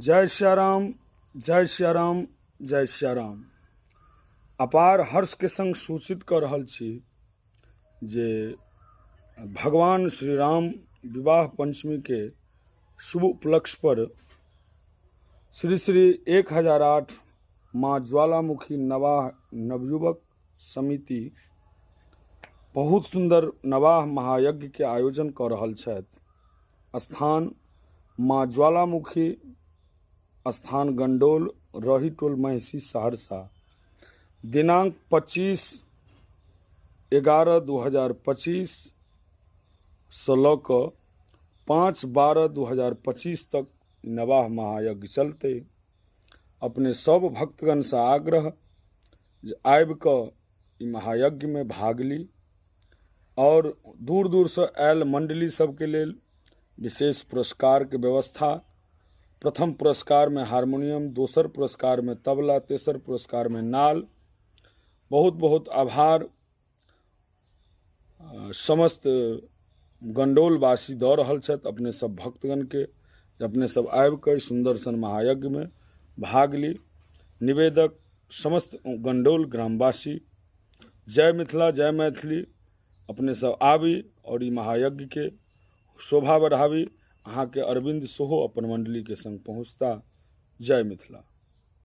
जय सियाराम, जय सियाराम, जय सियाराम। अपार हर्षके संग सूचित कऽ रहल छी जे भगवान श्री राम विवाह पंचमीके शुभ उपलक्ष्य पर श्री श्री 1008 माँ ज्वालामुखी नवाह नवयुवक समिति बहुत सुन्दर नवाह महायज्ञके आयोजन कऽ रहल छथि। स्थान माँ ज्वालामुखी स्थान गंडोल, रही टोल, महिषी, सहरसा। दिनांक 25/11/2025 सँ लऽ कऽ 5/12/2025 तक नवाह महायज्ञ चलतै। अपने सब भक्तगणसँ आग्रह जे आबि कऽ ई महायज्ञमे भाग ली आओर दूर दूरसँ आयल मण्डली सबके लेल विशेष पुरस्कारके व्यवस्था। प्रथम पुरस्कारमे हारमोनियम, दोसर पुरस्कारमे तबला, तेसर पुरस्कारमे नाल। बहुत बहुत आभार समस्त गण्डौलवासी दऽ रहल छथि अपने सब भक्तगणके जे अपने सब आबिकऽ एहि सुन्दर सन महायज्ञमे भाग ली। निवेदक समस्त गण्डौल ग्रामवासी। जय मिथिला, जय मैथिली। अपने सब आबी आओर ई महायज्ञके शोभा बढ़ाबी। अहाँके अरविन्द सेहो अपन मण्डलीके सङ्ग पहुँचता। जय मिथिला।